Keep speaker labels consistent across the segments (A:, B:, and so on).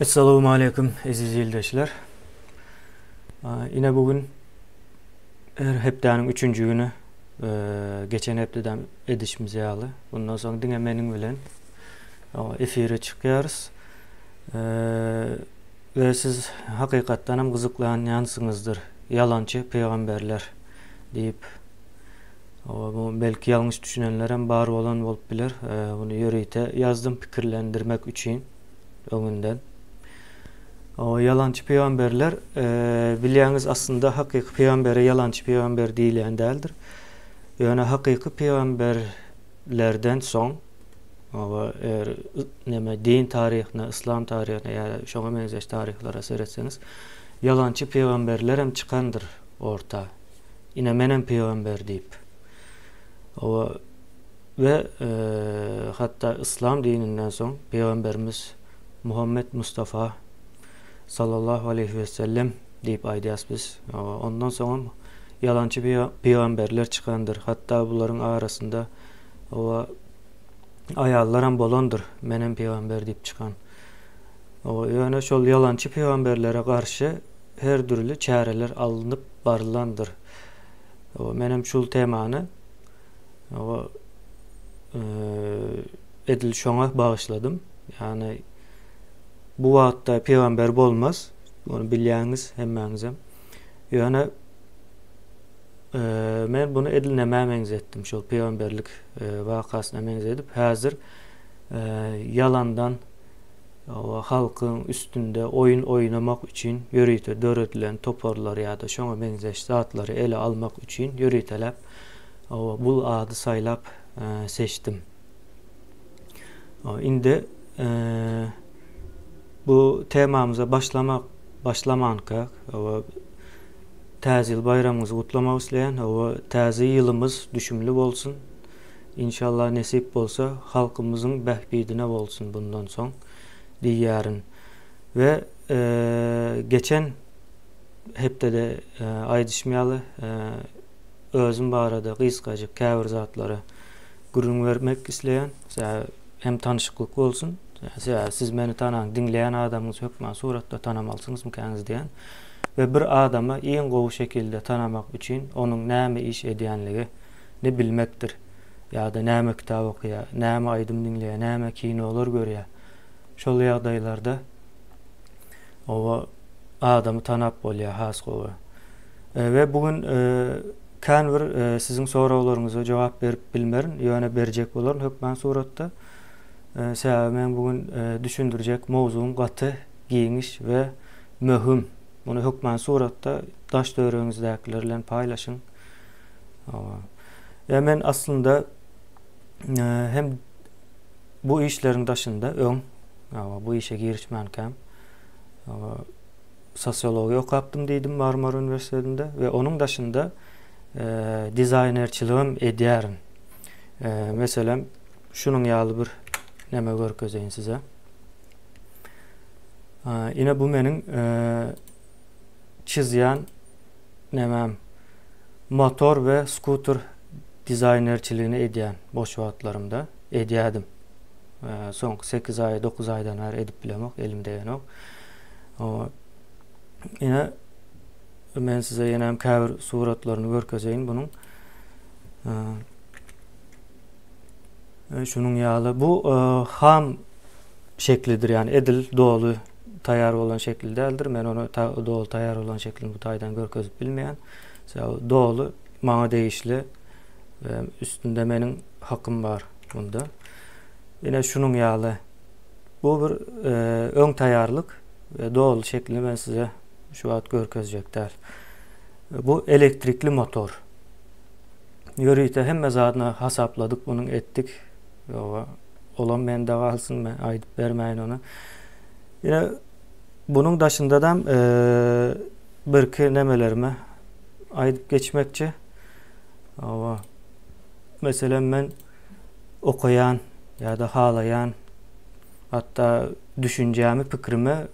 A: Essalawmaleýkum eziz ildeşler. Ine bu gün her hepdäniň üçünji güni geçen hepdeden edişimiz ýaly. Bundan soň diňe meniň bilen efire çykýarys. We siz hakykatdan hem gyzyklanýansyňyzdyr ýalançy pygamberler diýip. Bu belki ýalňyş düşünenler hem bar bolan bolup biler. Bunu ýörite ýazdym pikirlendirmek üçin. öňünden. O ýalançy pygamberler bilýäňiz aslynda hakyky pygambere ýalançy pygamber diýilýän däldir. Ýöne hakyky pygamberlerden soň oba eger neme din taryhyna, yslam taryhyna ýa şoňa meňzeş taryhlara seretseňiz ýalançy pygamberler hem çykandyr orta. Ine menem pygamber diýip. Oba We hatda yslam dininden soň Pygamberimiz Muhammet Mustafa sallallahu aleýhi we sellem diýip aýdýas biz. Ondan soňam ýalançy pygamberler çykandyr. Hatda bularyň arasynda owa aýallaram bolandyr, menem pygamber diýip çykan. Owa ýöne şol ýalançy pygamberlere garşy her dürli çäreler alnyp barylandyr. Owa menem şul temany Oba edil şoňa bagyşladym. Ýagny bu wagtda pygamber bolmaz. Ony bilýäňiz hemmäňizem. Ýöne men bunu edil nämä meňzetdim? Şol pygamberlik wakasyna meňzedip, häzir ýalandan halkyň üstünde oýun oýnamak üçin ýörite döredilen toparlar ýa-da şoňa meňzeş zatlary ele almak üçin ýöriteläp Hawa, bul ady saýlap seçdim. Indi bu temamyza başlamak başlamanka, hawa, Täze ýyl baýramyňyzy gutlamak isleýän. Hawa, täze ýylymyz düşümli bolsun. Inşallah nesip bolsa halkymyzyň bähbidine bolsun bundan soň diýýärin. We geçen hepdede aýdyşym ýaly özüm barada gysgajyk käbir zatlary gürrüň bermek isleýän. Sebäbi hem tanyşyklyk bolsun. Sebäbi siz meni tanaň, diňleýän adamyňyz hökman suratda tanamalysyňyzmykäňiz diýen. We bir adamy iň gowy şekilde tanamak üçin onuň näme iş edýänligini bilmekdir. Ýa-da näme kitap okaýar, näme aýdym diňleýär, näme kinolar görýär. Şol ýagdaýlarda oba adamy tanap bolýar has gowy. We bu gün kän bir siziň soraglaryňyza jogap berip bilmerin, ýöne berjek bolaryn hökman suratda. Sebäbi men bu gün düşündirjek mowzugym gaty giňiş we möhüm. Muny hökman suratda daş-töweregiňizdäkiler bilen paýlaşyň. We men aslynda hem bu işleriň daşynda öň bu işe girişmänkäm sosiologiýa okapdym diýdim Marmara uniwersitetinde we onuň daşynda dizaýnerçiligem edýärin. Meselem, şunuň ýaly bir näme görkezeýin size. Ine bu meniň çyzýan nämem motor we skuter dizaýnerçiligini edýän boş wagtlarymda edýärdim. Soňky 8 aý, 9 aýdan bäri edip bilemok, elim degenok. Ine men size ýene hem käbir suratlaryny görkezeýin bunuň. Şunuň ýaly bu ham şeklidir, ýagny edil doly taýýar bolan şekli däldir. Men ony doly taýýar bolan şeklini bu taýdan görkezip bilmeýän. Sebäbi doly maňa degişli we üstünde meniň hakym bar bunda. Ine şunuň ýaly Bu bir öň taýýarlyk we doly şeklini men size şu wagt görkezjek däl. Bu elektrikli motor. Ýörite hemme zadyny hasapladyk, munuň etdik. Ýoga, olam mende galsyn, men aýdyp bermäýin ony. Ýene bunuň daşyndadam birki nemelerimi aýdyp geçmekçi. Hawa. Meselem men okaýan ýa-da halaýan, hatda düşünjämi, pikrimi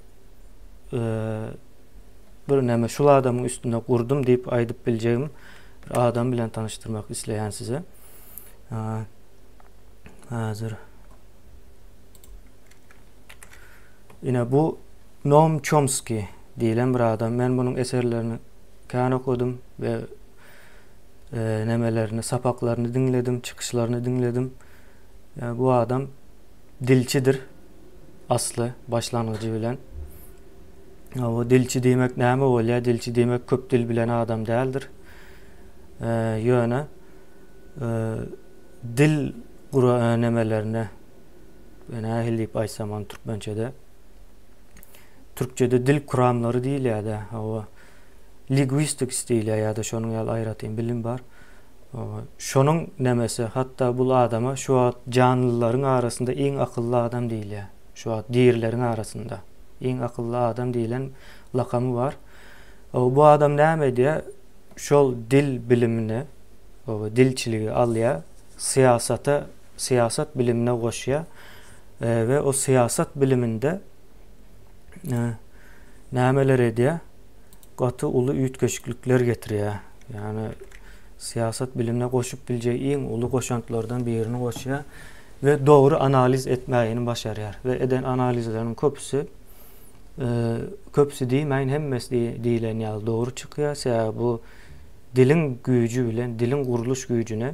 A: bir näme şul adamyň üstünde gurdum diýip aýdyp biljegim bir adam bilen tanyşdyrmak isleýän size. Häzir. Ine bu Noam Çomski diýlen bir adam. Men munuň eserlerini kän okadym we nemelerini, sapaklaryny diňledim, çykyşlaryny diňledim. Bu adam dilçidir asly, başlangyjy bilen. O dilçi diýmek näme bolýar? Dilçi diýmek köp dil bilen adam däldir. Ýöne dil gura nemelerine nähili diýip aýtsam ony türkmençede türkçede dil kuramlary diýilýär-de, hawa, lingwistiks diýilýär ýa-da şonuň ýaly aýratyn bilim bar. Şonuň nemesi, hatda bul adama şu wagt janlylaryň arasynda iň akylly adam diýilýär. Şu wagt dirileriň arasynda iň akylly adam diýlen lakamy bar. Bu adam näme edýär? Şol dil bilimini, dilçiligi alýar, syýasata, syýasat bilimine goşýar we o syýasat biliminde nämeler edýär? Gaty uly üýtgeşiklikler getirýär. Ýagny syýasat bilimine goşup biljek iň uly goşantlardan birini goşýar we dogry analiz etmägini başarýar we eden analizleriniň köpüsi köpüsi diýmäýin hemmesi diýlen ýaly dogry çykýar. Sebäbi bu diliň güýji bilen diliň gurluş güýjüne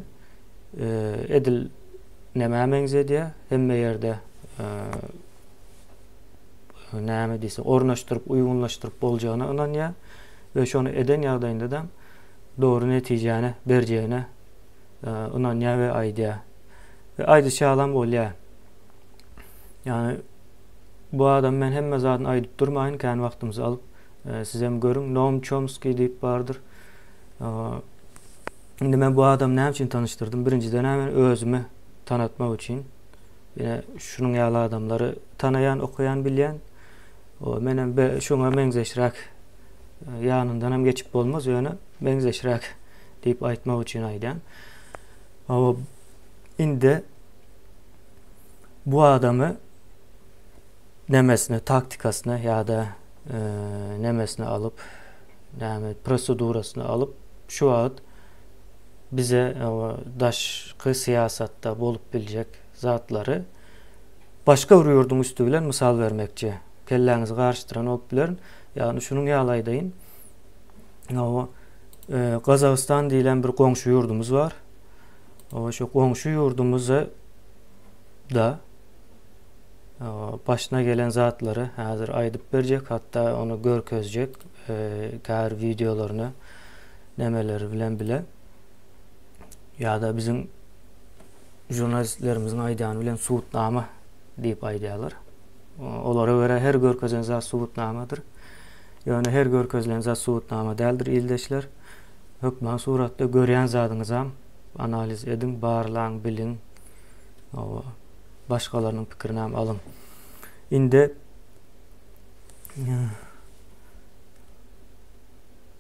A: edil nämä meňzedýär? Hemme ýerde näme diýse ornaşdyryp, uýgunlaşdyryp boljagyna ynanýar we şony eden ýagdaýynda-da dogry netijäni berjegine ynanýar we aýdýar. We aýdyşy ýalam bolýar. Ýagny bu adam men hemme zadyny aýdyp durmaýyn, kän wagtymyzy alyp, sizem görüň. Noam Çomskiý diýip bardyr. Indi men bu adamy näme üçin tanyşdyrdym? Birinjiden-ä men özümi tanatmak üçin. Ine, şunuň ýaly adamlary tanaýan, okaýan, bilýän. Menem şoňa meňzeşräk, ýanyndanam geçip bolmaz, ýöne meňzeşräk diýip aýtmak üçin aýdýan. Indi bu adamy nemesini, taktikasyny ýa-da nemesini alyp, näme prosedurasyny alyp, şu wagt bize daşky syýasatda bolup biljek zatlary başga bir ýurduň üsti bilen mysal bermekçi. Kelläňizi garyşdyran bolup bilerin. Ýagny şunuň ýaly aýdaýyn. Hawa, Gazagystan diýlen bir goňşy ýurdumyz bar. Hawa, şu goňşy ýurdumyzy da başyna gelen zatlary häzir aýdyp berjek, hatda ony görkezjek käbir wideolaryny nemeleri bilen bile ýa-da biziň žurnalistlerimiziň aýdýany bilen subutnama diýip aýdýarlar. Olara görä her görkezen zat subutnamadyr. Ýöne her görkezilen zat subutnama däldir ildeşler. Hökman suratda görýän zadyňyzam analiz ediň, barlaň, biliň. Başgalarynyň pikirinäm alyň. Indi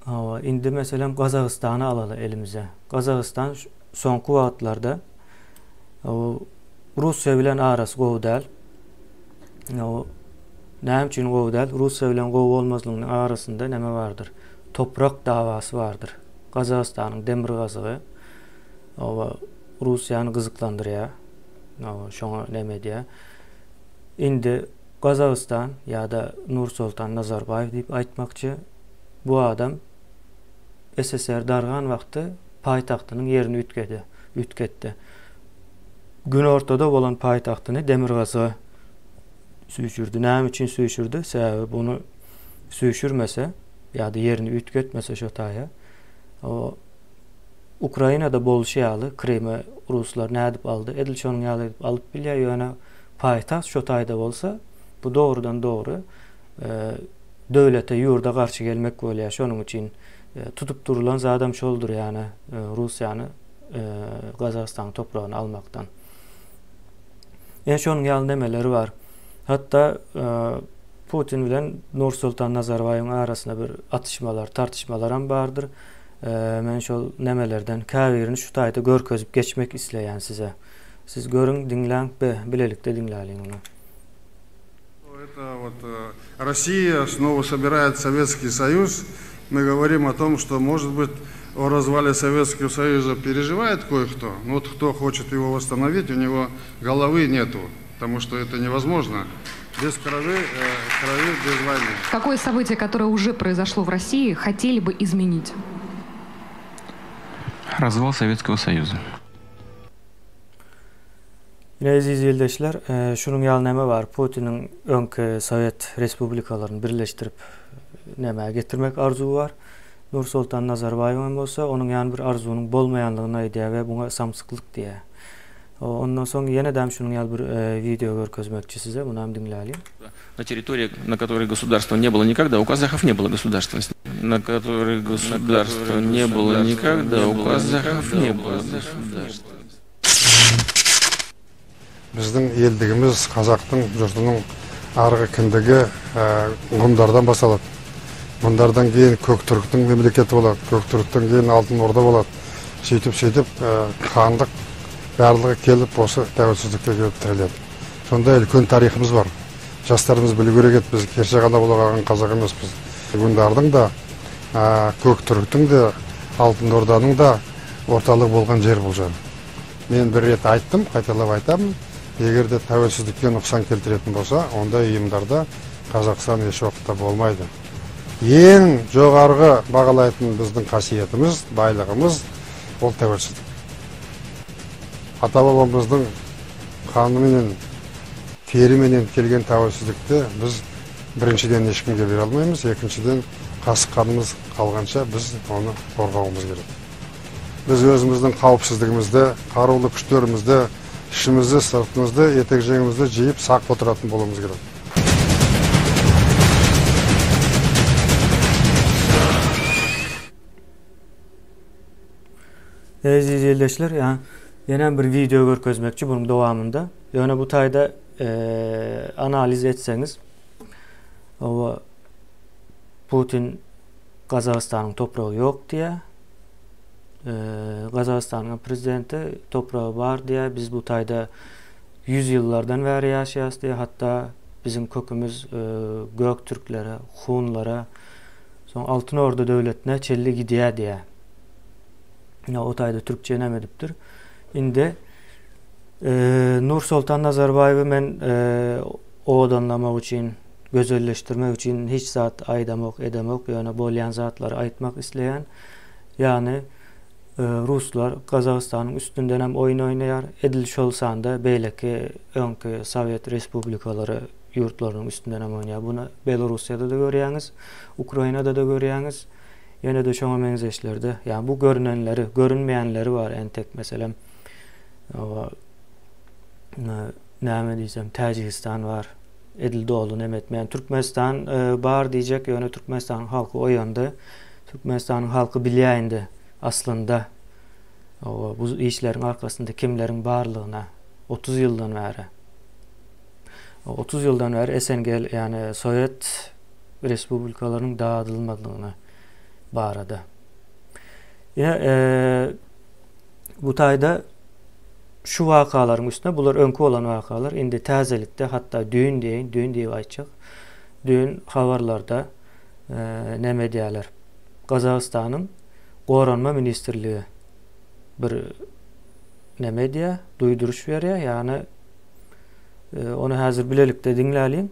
A: Hawa, indi meselem Gazagystany alaly elimize. Gazagystan soňky wagtlarda Russiýa bilen arasy gowy däl. Näme üçin gowy däl? Russiýa bilen gowy bolmazlygynyň arasynda näme bardyr? Toprak dawasy bardyr. Gazagystanyň demirgazygy hawa Russiýany gyzyklandyrýar. Hawa, şoňa näme edýär? Indi Gazagystan ýa-da Nursoltan Nazarbaýew diýip aýtmakçy, bu adam SSR dargan wagty paýtagtynyň ýerini üýtgedi, üýtgetdi. Günortada bolan paýtagtyny demirgazyga süýşürdi. Näme üçin süýşürdi? Sebäbi bunu süýşürmese ýa-da ýerini üýtgetmese şo taýa, o Ukrainada bolşy ýaly Krymy ruslar nädip aldy? Edil şonuň ýaly edip alyp bilýär, ýöne paýtagt şo taýda bolsa, bu dogrudan dogry döwlete, ýurda garşy gelmek bolýar. Şonuň üçin tutup durulan zadam şoldur, ýagny Russiýany Gazagystanyň topragyny almakdan. Ýene şonuň ýaly nemeleri bar. Hatda Putin bilen Nursultan Nazarbaýewiň arasynda bir atyşmalar, tartyşmalaram bardyr. Men şol nemelerden käbirini şu taýda görkezip geçmek isleýän size. Siz görüň, diňläň, bilelikde diňläliň muny.
B: Это вот Россия снова собирает Советский Союз. Мы говорим о том, что, может быть, о развале Советского Союза переживает кое-кто, но вот кто хочет его восстановить, у него головы нету, потому что это невозможно. Без крови, крови, без войны.
C: Какое событие, которое уже произошло в России, хотели бы изменить?
D: Развал Советского Союза.
A: Ine eziz ildeşler, şunuň ýaly näme bar, Putiniň öňki sowet respublikalaryny birleşdirip nämä getirmek arzuwy bar. Nursoltan Nazarbaýewiň hem bolsa onuň ýaly bir arzuwynyň bolmaýanlygyny aýdýar we buňa samsyklyk diýýär. Ondan soň ýene-däm şunuň ýaly bir wideo görkezmekçi size, munam diňläliň.
D: На территории, на которой государства не было никогда, у казахов не было государственности. На которой государства не было никогда, у казахов не было государства.
B: Біздің елдігіміз қазақтың жұртының арғы кіндігі ғұндардан басталады. Ғұндардан кейін көк түріктің мемлекеті болады, көк түріктен кейін Алтын Орда болады. Сөйтіп-сөйтіп хандық барлығы келіп осы тәуелсіздікке келіп тіреледі. Сондай үлкен тарихымыз бар. Жастарымыз білу керек еді, біз кеше ғана бола қалған қазақ емеспіз. Ғұндардың да, көк түріктің де, Алтын Орданың да орталығы болған жер бұл жер. Мен бір рет айттым, қайталап айтамын, егер де тәуелсіздікке нұқсан келтіретін болса, ондай ұйымдарда Қазақстан еш уақытта болмайды. Ең жоғарғы бағалайтын біздің қасиетіміз, байлығымыз ол тәуелсіздік. Ата-бабамыздың қаныменен, теріменен келген тәуелсіздікті біз біріншіден ешкімге бере алмаймыз, екіншіден қасық қанымыз қалғанша біз оны қорғауымыз керек. Біз өзіміздің қауіпсіздігімізді, қарулы күштерімізді, ішімізді, сыртымызды, етек жеңімізді жиып сақ отыратын болуымыз керек.
A: Eziz ildeşler, ýene bir wideo görkezmekçi bunuň dowamynda. Ýöne bu taýda analiz etseňiz, owa Putin Gazagystanyň topragy ýok diýýär. Gazagystanyň prezidenti topragy bar diýýär. Biz bu taýda 100 ýyllardan bäri ýaşaýas diýýär. Hatda biziň kökümiz gök türklere, hunlara, soň Altyn Orda döwletine çenli gidýär diýýär. Ýa o taýda türkçe näme edipdir. Indi Nursoltan Nazarbaýewi men owadanlamak üçin, gözelleşdirmek üçin hiç zat aýdamok, edemok, ýöne bolýan zatlary aýtmak isleýän. Ýagny ruslar Gazagystanyň üstünden hem oýun oýnaýar, edil şol sanda beýleki öňki sowet respublikalary ýurtlarynyň üstünden hem oýnaýar. Buny Belorussiýada-da görýäňiz, Ukrainada-da görýäňiz. Ýene-de şoňa meňzeşlerde, ýagny bu görünenleri, görünmeýänleri bar entek, meselem, näme diýsem, Täjigistan bar, edil doly neme etmeýän. Türkmenistan bar diýjek, ýöne Türkmenistanyň halky oýandy. Türkmenistanyň halky bilýär indi aslynda bu işleriň arkasynda kimleriň barlygyna 30 ýyldan bäri. 30 ýyldan bäri SNG, ýagny Sowet respublikalarynyň dagydylmadygyny barada. Ine, bu taýda şu wakalaryň üstüne, bular öňki bolan wakalar, indi täzelikde, hatda düýn diýeýin, düýn diýip aýtjak, düýn habarlarda näme edýärler? Gazagystanyň Goranma ministrligi bir näme edýär, duýduryş berýär, ýagny ony häzir bilelikde diňläliň.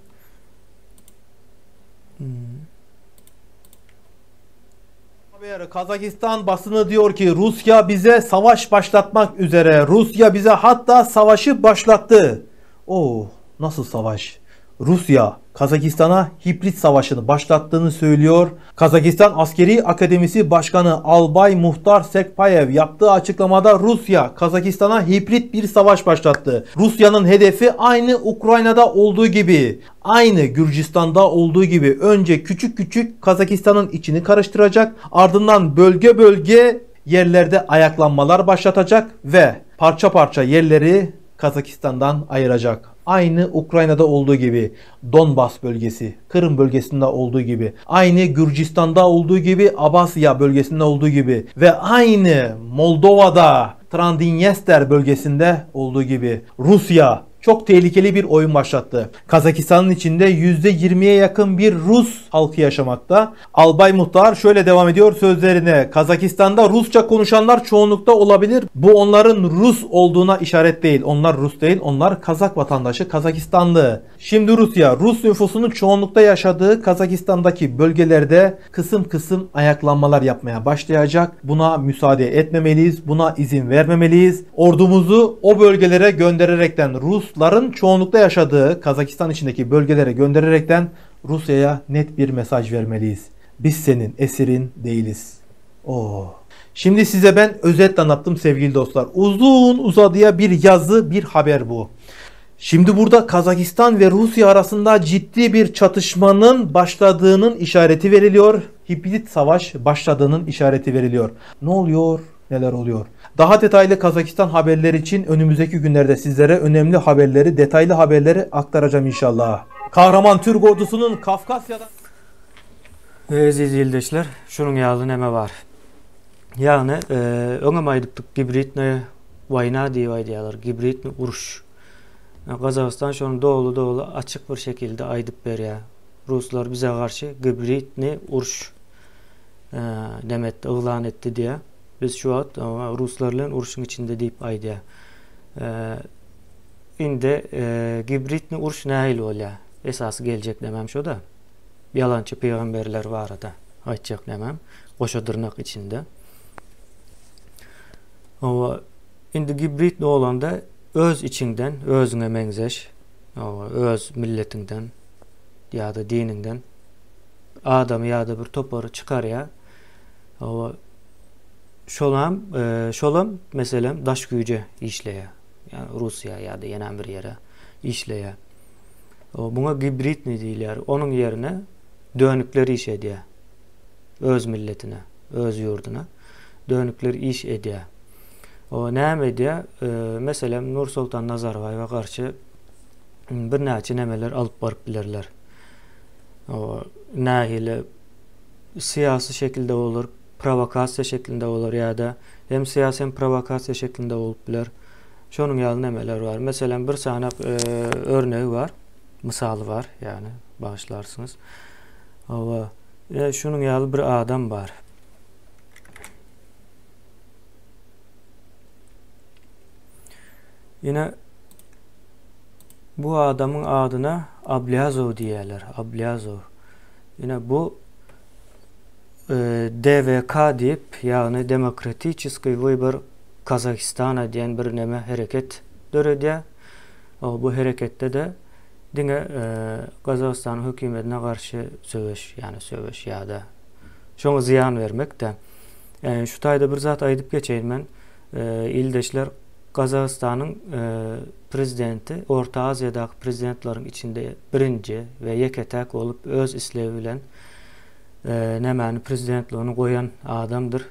E: Haber, Kazakistan basını diyor ki Rusya bize savaş başlatmak üzere. Rusya bize hatta savaşı başlattı. Oh, nasıl savaş? Rusya Kazakistan'a hibrit savaşını başlattığını söylüyor. Kazakistan Askeri Akademisi Başkanı Albay Muhtar Sekpayev yaptığı açıklamada Rusya Kazakistan'a hibrit bir savaş başlattı. Rusya'nın hedefi aynı Ukrayna'da olduğu gibi, aynı Gürcistan'da olduğu gibi önce küçük küçük Kazakistan'ın içini karıştıracak, ardından bölge bölge yerlerde ayaklanmalar başlatacak ve parça parça yerleri Kazakistan'dan ayıracak. Aynı Ukrayna'da olduğu gibi, Donbas bölgesi, Kırım bölgesinde olduğu gibi, aynı Gürcistan'da olduğu gibi, Abasya bölgesinde olduğu gibi ve aynı Moldova'da Transdniester bölgesinde olduğu gibi Rusya Çok tehlikeli bir oyun başlattı. Kazakistan'ın içinde %20'ye yakın bir Rus halkı yaşamakta. Albay Muhtar şöyle devam ediyor sözlerine. Kazakistan'da Rusça konuşanlar çoğunlukta olabilir. Bu onların Rus olduğuna işaret değil. Onlar Rus değil, onlar Kazak vatandaşı, Kazakistanlı. Şimdi Rusya, Rus nüfusunun çoğunlukta yaşadığı Kazakistan'daki bölgelerde kısım kısım ayaklanmalar yapmaya başlayacak. Buna müsaade etmemeliyiz, buna izin vermemeliyiz. Ordumuzu o bölgelere göndererekten Rusların çoğunlukta yaşadığı Kazakistan içindeki bölgelere göndererekten Rusya'ya net bir mesaj vermeliyiz. Biz senin esirin değiliz. Oo. Şimdi size ben özetle anlattım sevgili dostlar. Uzun uzadıya bir yazı, bir haber bu. Şimdi burada Kazakistan ve Rusya arasında ciddi bir çatışmanın başladığının işareti veriliyor. Hibrit savaş başladığının işareti veriliyor. Ne oluyor? Neler oluyor? Daha detaylı Kazakistan haberleri için önümüzdeki günlerde sizlere önemli haberleri, detaylı haberleri aktaracağım inşallah. Kahraman Türk ordusunun Kafkasya'dan...
A: Eziz ildeşler, şunuň ýaly neme bar. Ýagny, öňem aýdypdyk, gibridnyýa woýna diýip aýdýarlar, gibridnyý uruş. Gazagystan şony doly-doly açyk bir şekilde aýdyp berýär. Ruslar bize garşy gibridnyý uruş neme etdi, yglan etdi diýýär. Biz şu wagt ruslar bilen urşuň içinde diýip aýdýar. Indi gibridnyý uruş nähili bolýar? Esasy geljek nemem şo-da. Ýalançy pygamberler barada aýtjak nemem, goşa dyrnak içinde. Hawa, indi gibrid bolanda öz içiňden, özüňe meňzeş, hawa, öz milletiňden ýa-da diniňden adamy ýa-da bir topary çykarýar. Hawa, şolam, şolam meselem daş güýje işleýär. Ýa Russiýa ýa-da ýene bir ýere işleýär. Muňa gibridnyý diýilýär. Onuň ýerine dönükler iş edýär. Öz milletine, öz ýurduna dönükler iş edýär. O näme edýär? Meselem, Nursoltan Nazarbaýewe garşy birnäçe nemeler alyp baryp bilerler. O nähili syýasy şekilde bolar, prowokasiýa şeklinde bolar ýa-da hem syýasy hem prowokasiýa şeklinde bolup biler. Şonuň ýaly nemeler bar. Meselem, bir sany örnegi bar, mysaly bar, ýagny bagyşlarsyňyz. Hawa, şunuň ýaly bir adam bar. Ine, bu adamyň adyna Ablýazow diýýärler, Ablýazow. Ine, bu DWK diýip, ýagny Demokratiçeskiý wybor Kazahistana diýen bir neme hereket döredýär. Bu hereketde-de diňe Gazagystanyň hökümetine garşy söweş, ýagny söweş ýa-da şoňa zyýan bermek-de. Şu taýda bir zat aýdyp geçeýin men. Ildeşler, Gazagystanyň prezidenti Orta Aziýadaky prezidentleriň içinde birinji we ýeke-täk bolup öz islegi bilen nämäni prezidentligini goýan adamdyr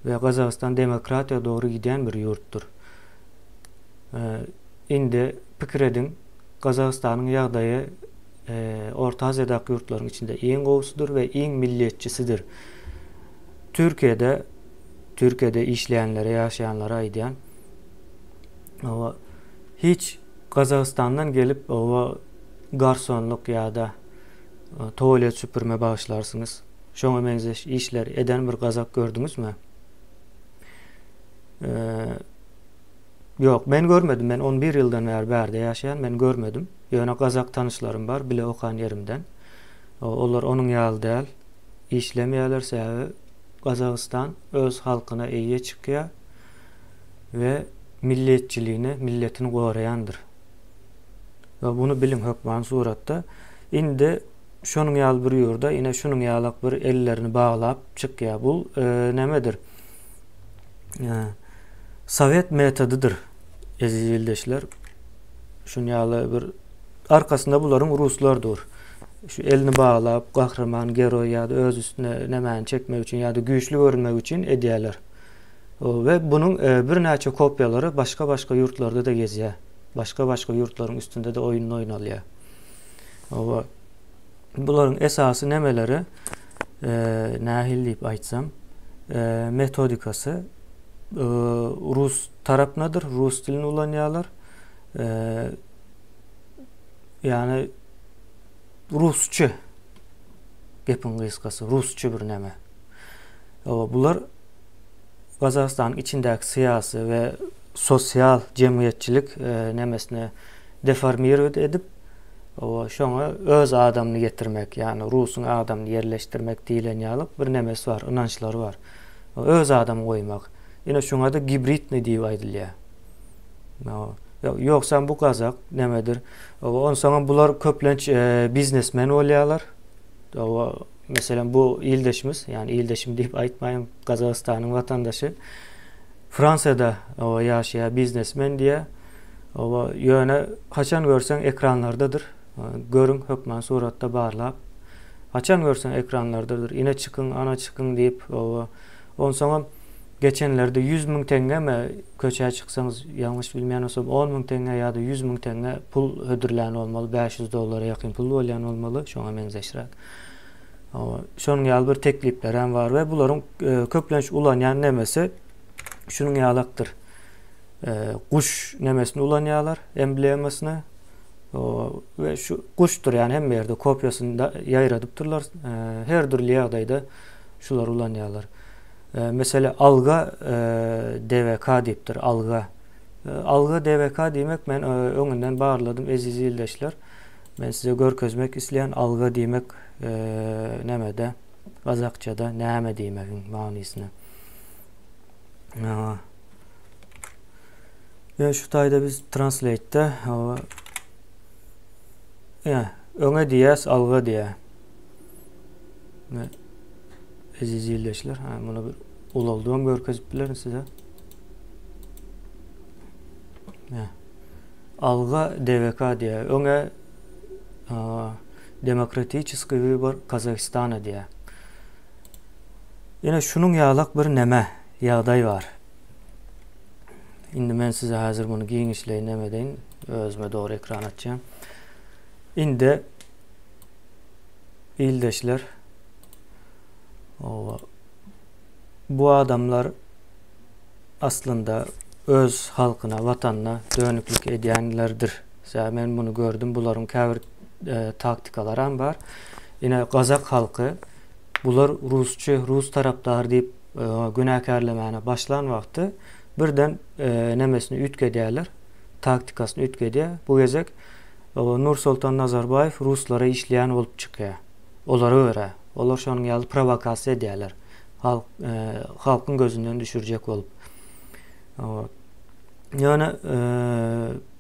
A: we Gazagystan demokratiýa dogry gidýän bir ýurtdur. Indi pikir ediň, Gazagystanyň ýagdaýy Orta Aziýadaky ýurtlaryň içinde iň gowusydyr we iň milliýetçisidir. Türkiýede Türkiýede işleýänlere, ýaşaýanlara aýdýan. Oba hiç Gazagystandan gelip oba garsonlyk ýa-da tualet süpürme bagyşlarsyňyz. Şoňa meňzeş işler eden bir gazak gördüňizmi? Ýok, men görmedim. Men 11 ýyldan bäri bärde ýaşaýan, men görmedim. Ýöne gazak tanyşlarym bar, bile okan ýerimden. Olar onuň ýaly däl. Işlemeýärler, sebäbi Gazagystan öz halkyna eýe çykýar we milliýetçiligini, milletini goraýandyr. We buny biliň hökman suratda. Indi şonuň ýaly bir ýurda ine şunuň ýalak bir ellerini baglap çykýar. Bu nämedir? Sowet metodydyr, eziz ildeşler. Şunuň ýaly bir arkasynda bularyň ruslar dur. Şu elini baglap, gahryman, geroý ýa-da öz üstüne nämäni çekmek üçin ýa-da güýçli görünmek üçin edýärler. We bunuň birnäçe kopiýalary başga-başga ýurtlarda-da gezýär. Başga-başga ýurtlaryň üstünde-de oýun oýnalýar. Hawa. Bularyň esasy nemeleri nähili diýip aýtsam, metodikasy rus tarapynadyr, rus dilini ulanýarlar. Ýagny rusçy gepiň gysgasy rusçy bir näme. Hawa, bular Gazagystanyň içindäki syýasy we sosial jemgyýetçilik e, nemesini deformirowat edip, hawa, şoňa öz adamyny getirmek, ýagny rusuň adamyny ýerleşdirmek diýlen ýaly bir nemesi bar, ynançlary bar. Öz adamy goýmak. Ine şuňa-da gibridnyý diýip aýdylýar. Ýogsam bu gazak nemedir. Onsoňam bular köplenç e, biznesmen bolýarlar. Meselem bu ildeşimiz, ýagny ildeşim diýip aýtmaýyn, Gazagystanyň watandaşy. Fransiýada ýaşaýar, biznesmen diýýär. Ýöne haçan görseň ekranlardadyr. Görüň hökman suratda barlap. Haçan görseň ekranlardadyr. Ine çykyň, ana çykyň diýip, onsoňam Geçenlerde 100 müň teňňemi köçä çyksaňyz, ýalňyş bilmeýän bolsam, 10 müň teňňe ýa-da 100 müň teňňe pul hödürlän bolmaly, 500 dollara ýakyn pul bolýan bolmaly, şoňa meňzeşräk. Şonuň ýaly bir teklipler hem bar we bularyň e, köplenç ulanýan nemesi şunuň ýalakdyr. E, guş nemesini ulanýarlar, emblemasyny. We şu guşdur, ýagny hemme ýerde kopiýasyny ýaýradypdyrlar. E, her dürli ýagdaýda şulary ulanýarlar. Mesele alga DWK diýipdir, alga. Alga DWK diýmek men öňünden barladym eziz ildeşler. Men size görkezmek isleýän alga diýmek nämede gazakçada näme diýmegiň manysyny. Ýa şu taýda biz translate-de ýa öňe diýäs, alga diýä. Eziz ildeşler, ha, muny bir ulaldybam görkezip bilerin size. Ha. Alga DVK diýä. Öňe demokratiçeskiý wybor Kazahistana diýä. Ýene şunuň ýalak bir neme ýagdaý bar. Indi men size häzir muny giňişleýin neme edeýin. Özüme dogry ekran açýan. Indi ildeşler Oba. Bu adamlar aslynda öz halkyna, watanyna dönüklik edýänlerdir. Sebäbi men muny gördüm, bularyň käbir e, taktikalaram bar. Ine gazak halky bular rusçy, rus tarapdary diýip e, günäkärlemäne başlan wagty birden e, nemesini üýtgedýärler, taktikasyny üýtgedýär. Bu gezek Nursoltan Nazarbaýew ruslara işleýän bolup çykýar. Olara görä, olar şonuň ýaly prowokasiýa edýärler. Halk e, halkyň gözünden düşürjek bolup. Ýöne e,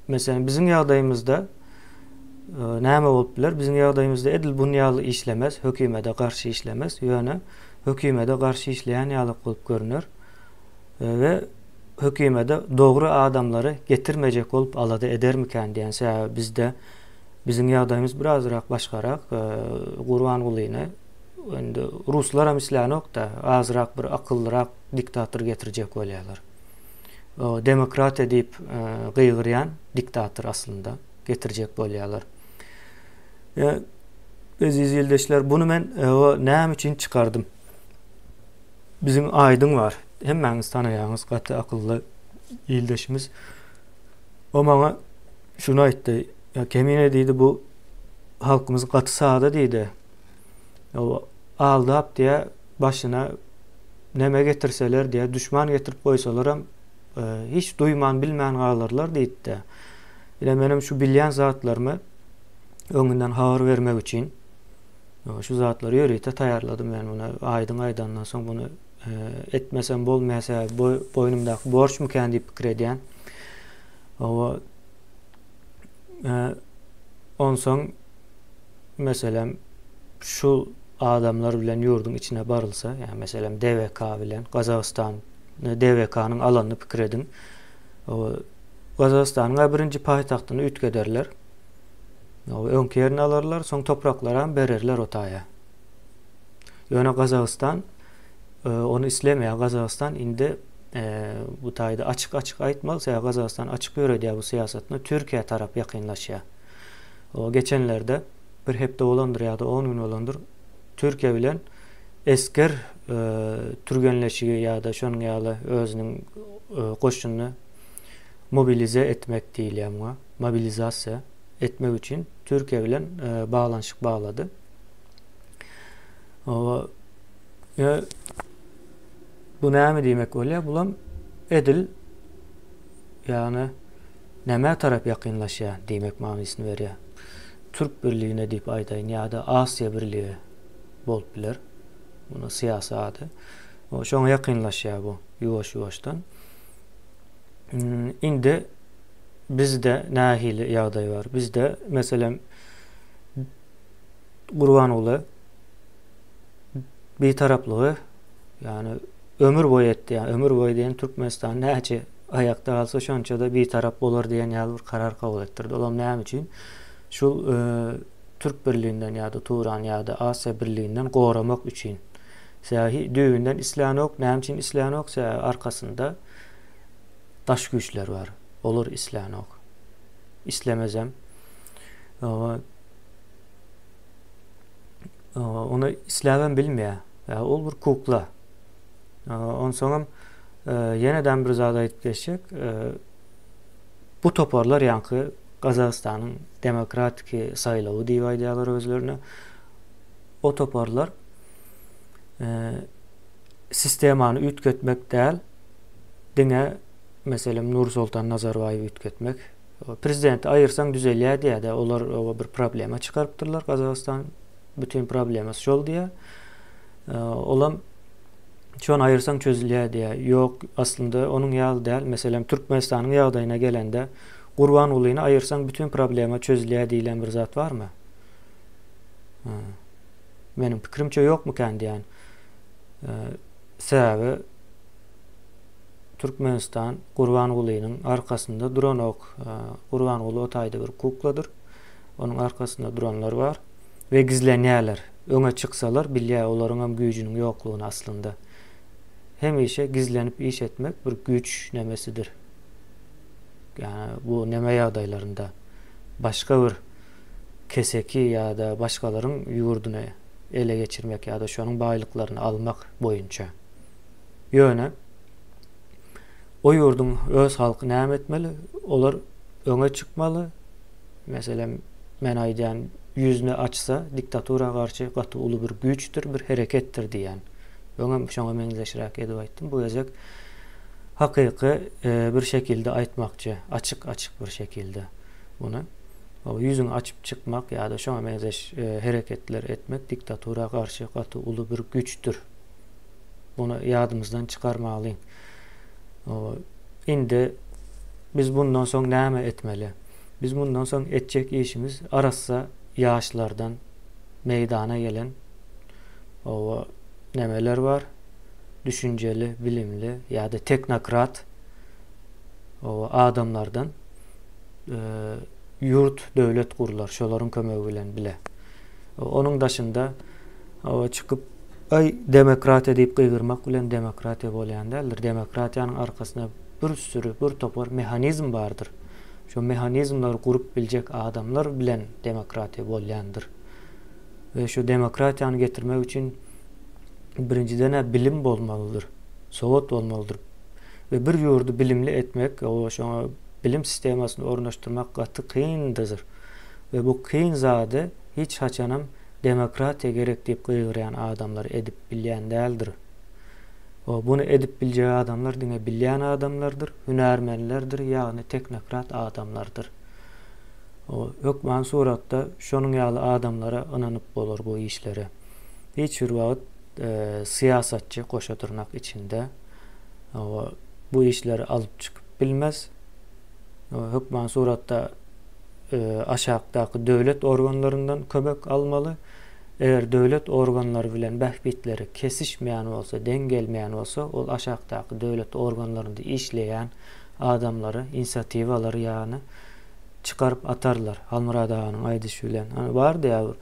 A: meselem biziň ýagdaýymyzda e, näme bolup biler? Biziň ýagdaýymyzda edil bunun ýaly işlemez, hökümete garşy işlemez. Ýöne hökümete garşy işleýän ýaly bolup görüner. E, we hökümete dogry adamlary getirmejek bolup alada edermikän diýen sebäbi bizde Biziň ýagdaýymyz birazrak başgarak. Gurbangulyny indi ruslaram islänok-da, azrak bir akyllyrak diktator getirjek bolýarlar. O demokratiýa diýip gygyrýan diktator aslynda getirjek bolýarlar. Eziz ildeşler, bunu men o näme üçin çykardym? Biziň Aýdyň bar. Hemmäňiz tanaýaňyz, gaty akylly ildeşimiz. O maňa şuny aýtdy. Ýa Kemine diýdi bu halkymyz gaty sada diýdi. O aldap diýä başyna neme getirseler diýä düşman getirip goýsalaram e, hiç duýman bilmän galarlar diýdi. Ine menem şu bilýän zatlarymy öňünden habar bermek üçin şu zatlary ýörite taýýarladym men muny aýdyň aýdandan soň muny e, etmesem bolmaýar sebäbi boýnumdaky borçmykän diýip pikir edýän. Owa Onsoň meselem şu adamlar bilen ýurduň içine barylsa, ýa meselem DWK bilen Gazagystan DWK-nyň alanyny pikir ediň. Gazagystanyň birinji paýtagtyny üýtgederler. Öňki ýerini alarlar, soň topraklaram bererler o taýa. Ýöne Gazagystan ony islemeýär. Gazagystan indi bu taýda açyk-açyk aýtmaly, sebäbi Gazagystan açyk ýöredýär bu syýasatyny, Türkiýä tarap ýakynlaşýar. O geçenlerde bir hepde bolandyr ýa-da 10 gün bolandyr, Türkiýe bilen esger türgenleşigi ýa-da şonuň ýaly özüniň goşunyny mobilize etmek diýilýär muňa, mobilizasiýa. etmek üçin Türkiýe bilen baglanyşyk baglady. Bu näme diýmek bolýar? Bulam edil ýagny nämä tarap ýakynlaşýar diýmek manysyny berýär. Türk birligine diýip aýdaýyn ýa-da Aziýa birligi bolup biler. Munuň syýasy ady. Şoňa ýakynlaşýar bu ýuwaş-ýuwaşdan. Indi bizde nähili ýagdaý bar? Bizde meselem Gurbanguly Bitaraplygy ýagny ömür boýy etdi. Ýagny ömür boýy diýen Türkmenistan näçe aýakda galsa şonça-da bitarap bolar diýen ýaly bir karar kabul etdirdi. Olam näme üçin? Şul e, Türk birliginden ýa-da Turan ýa-da Asiýa birliginden goramak üçin. Sebäbi düýbünden islänok. Näme üçin islänok? Sebäbi arkasynda daş güýçler bar. Olar islänok. Islemezem. Ony isläbem bilmeýär. Ýa ol bir kukla. Onsoňam ýenedem bir zat aýdyp geçjek. Bu toparlar ýaňky Gazagystanyň demokratiki saýlawy diýip aýdýarlar özlerine. O toparlar sistemany üýtgetmek däl, diňe meselem Nursoltan Nazarbaýewi üýtgetmek. Prezidenti aýyrsaň düzelýär diýýär-de, olar bir problema çykarypdyrlar Gazagystan bütin problemasy şol diýýär. Olam şony aýyrsaň çözülýär diýýär. Ýok, aslynda onuň ýaly däl. Meselem, Türkmenistanyň ýagdaýyna gelende Gurbangulyny aýyrsaň bütin problema çözülýär diýlen bir zat barmy? Meniň pikirimçe ýokmukän diýýän. Sebäbi Türkmenistan Gurbangulynyň arkasynda duranok. Gurbanguly o taýda bir kukladyr. Onuň arkasynda duranlar bar we gizlenýärler. Öňe çyksalar bilýär olaryňam güýjüniň ýoklugyny aslynda. Hemişe gizlenip iş etmek bir güýç nemesidir. Ýani bu neme ýagdaýlarynda başga bir keseki ýa-da başgalaryň ýurduny ele geçirmek ýa-da şonuň baýlyklaryny almak boýunça. Ýöne o ýurduň öz halky näme etmeli? Olar öňe çykmaly. Meselem, men aýdýan, ýüzüni açsa, diktatura garşy gaty uly bir güýçdür, bir hereketdir diýýän. Öňem şoňa meňzeşräk edip aýtdym. Bu gezek hakyky e, bir şekilde aýtmakçy, açyk-açyk bir şekilde muny. Ýüzüňi açyp çykmak ýa-da şoňa meňzeş e, hereketler etmek diktatura garşy gaty uly bir güýçdür. Muny ýadymyzdan çykarmalyň. Indi biz bundan soň näme etmeli? Biz mundan soň etjek işimiz arassa ýaşlardan meýdana gelen oba nemeler bar, düşünjeli, bilimli ýa-da teknokrat oba adamlardan ýurt, döwlet gurlar, şolaryň kömegi bilen bile. Onuň daşynda oba çykyp Aý, demokratiýa diýip gygyrmak bilen demokratiýa bolýan däldir. Demokratiýanyň arkasynda bir süri, bir topar mehanizm bardyr. Şo mehanizmleri gurup biljek adamlar bilen demokratiýa bolýandyr. We şu demokratiýany getirmek üçin birinjiden-ä bilim bolmalydyr, sowat bolmalydyr. We bir ýurdy bilimli etmek, şoňa bilim sistemasyny ornaşdyrmak gaty kyndyr. We bu kyn zady hiç haçanam Demokratiýa gerek diýip gygyrýan adamlar edip bilýän däldir. O, buny edip biljek adamlar diňe bilýän adamlardyr, hünärmenlerdir, ýagny teknokrat adamlardyr. O, hökman suratda şonuň ýaly adamlara ynanyp bolar bu işleri. Hiç bir wagt e, syýasatçy goşa dyrnak içinde o, bu işleri alyp çykyp bilmez. O, hökman suratda aşakdaky döwlet organlaryndan kömek almaly. Eger döwlet organlary bilen bähbitleri kesişmeýän bolsa, deň gelmeýän bolsa, ol aşakdaky döwlet organlarynda işleýän adamlary, inisiatiwalary ýagny çykaryp atarlar. Halmyrat aganyň aýdyşy bilen. Hany bardy ýa bir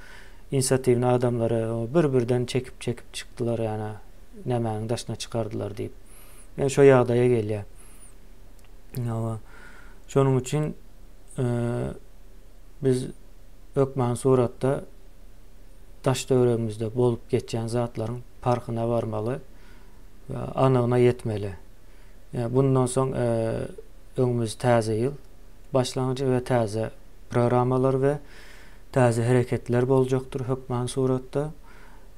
A: inisiatiwny adamlary bir-birden çekip-çekip çykdylar ýa nämäniň daşyna çykardylar diýip. Ýöne şo ýagdaýa gelýär. Şonuň üçin biz hökman suratda daş-töweregimizde bolup geçýän zatlaryň parhyna barmaly we anygyna ýetmeli. Bundan soň öňümiz täze ýyl başlangyjy we täze. programmalar we täze hereketler boljakdyr hökman suratda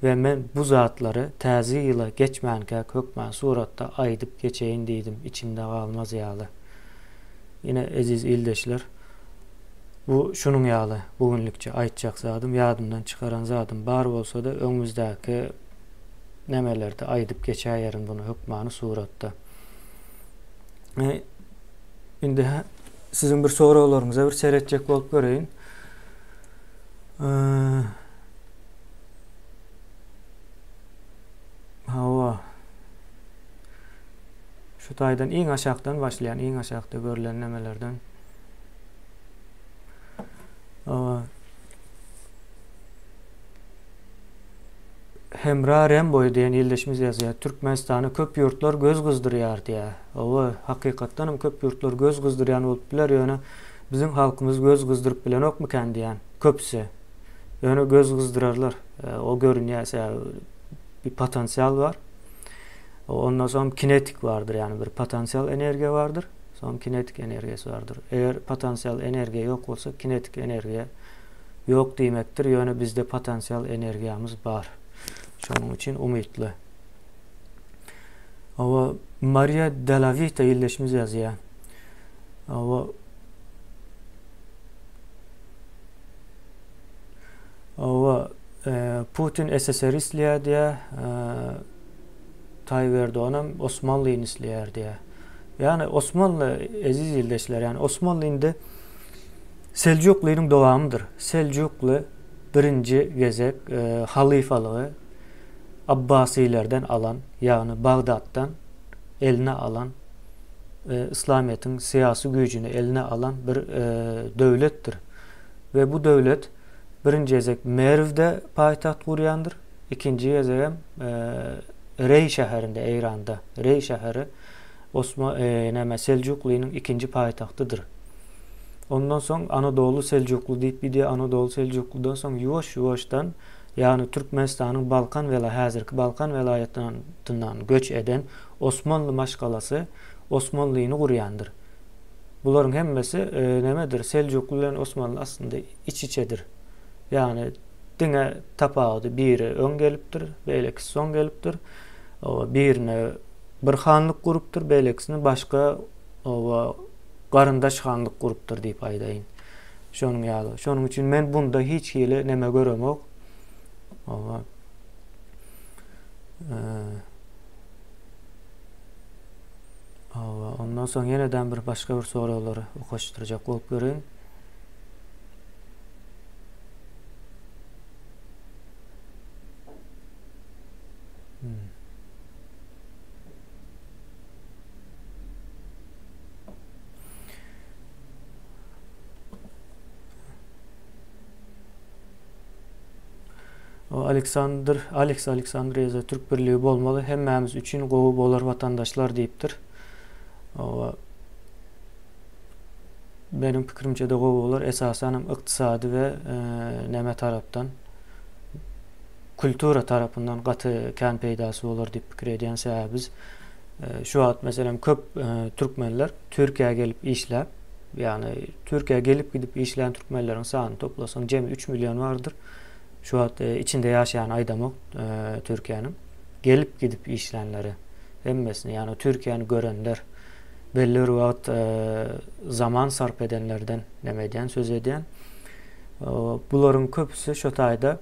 A: we men bu zatlary täze ýyla geçmänkäk hökman suratda aýdyp geçeýin diýdim içimde galmaz ýaly. Ine eziz ildeşler bu şunuň ýaly bu günlükçe aýtjak zadym ýadymdan çykaran zadym bar bolsada öňümizdäki nemelerde aýdyp geçäýerin buny hökmany suratda. Indi siziň bir soraglaryňyza bir seretjek bolup göreýin. Hawa. Şu taýdan iň aşakdan başlaýan, iň aşakda görlen nemelerden. Hawa. Hemra Remboý diýen ildeşimiz ýazýar, Türkmenistana köp ýurtlar göz gyzdyrýar diýýär. Hawa, hakykatdanam köp ýurtlar göz gyzdyrýan bolup biler, ýöne biziň halkymyz göz gyzdyryp bilenokmykän diýýän, köpüsi. Ýöne göz gyzdyrarlar. O görünýär, sebäbi bir potensial bar. Ondan soň kinetik bardyr, ýagny bir potensial energiýa bardyr, soň kinetik energiýasy bardyr. Eger potensial energiýa ýok bolsa, kinetik energiýa Ýok diýmekdir, ýöne bizde potensial energiýamyz bar. Şonuň üçin umytly. Hawa, Mariýa Delavita ildeşimiz ýazýar. Hawa, Hawa, e, Putin SSR isleýär diýýär, e, Taýyp Erdoganam Osmanlyny isleýär diýýär. Ýagny Osmanly eziz ildeşler, ýagny Osmanly indi Seljuklynyň dowamydyr. Seljukly birinji gezek halyfalygy Abbasylerden alan, ýagny Bagdatdan eline alan, yslamyýetiň syýasy güýjüni eline alan bir döwletdir. We bu döwlet birinji gezek Merwde paýtagt gurýandyr, ikinji gezegem Reý şäherinde, Eýranda. Reý şäheri Osma, näme, Seljuklynyň ikinji paýtagtydyr. Ondan soň Anadoly Seljukly diýip gidýär. Anadoly Seljuklydan soň ýuwaş-ýuwaşdan, ýagny Türkmenistanyň Balkan wela häzirki Balkan welaýatyndan göç eden Osmanly maşgalasy Osmanlyny gurýandyr. Bularyň hemmesi nemedir? Seljukly bilen Osmanly aslynda iç-içedir. Ýagny diňe tapawudy biri öň gelipdir, beýlekisi soň gelipdir. Birine bir hanlyk gurupdyr, beýlekisini başga oba garyndaş hanlyk gurupdyr diýip aýdaýyn. Şonuň ýaly. Şonuň üçin men bunda hiç hili neme göremok. Oba. Oba, ondan soň ýeneden bir başga bir soraglary okaşdyrjak bolup göreýin. Hmm. O Aleksandr, Alex Aleksandr ýazýar, Türk birligi bolmaly, hemmämiz üçin gowy bolar watandaşlar diýipdir. O meniň pikirimçe-de gowy bolar, esasanam ykdysady we e, näme tarapdan kultura tarapyndan gaty kän peýdasy bolar diýip pikir edýän sebäbi biz e, şu wagt meselem köp e, türkmenler Türkiýä gelip işläp, ýagny Türkiýä gelip gidip işlän türkmenleriň sanyny toplasaň jemi 3 million bardyr. Şu wagt e, içinde ýaşaýan aýdamok Türkiýäniň gelip gidip işlänleri hemmesini, ýagny Türkiýäni görenler belli bir wagt zaman sarp edenlerden näme edýän, söz edýän. Bularyň köpüsi şu taýda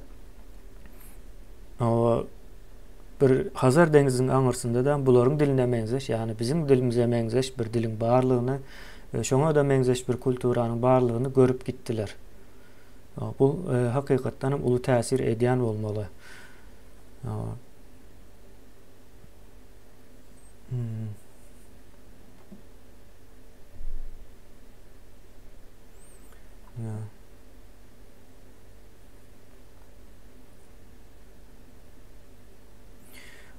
A: bir Hazar deňziniň aňyrsynda-da bularyň diline meňzeş, ýagny biziň dilimize meňzeş bir diliň barlygyny we şoňa-da meňzeş bir kulturanyň barlygyny görüp gitdiler. Bu hakykatdan hem uly täsir edýän bolmaly. Hmm. Ya.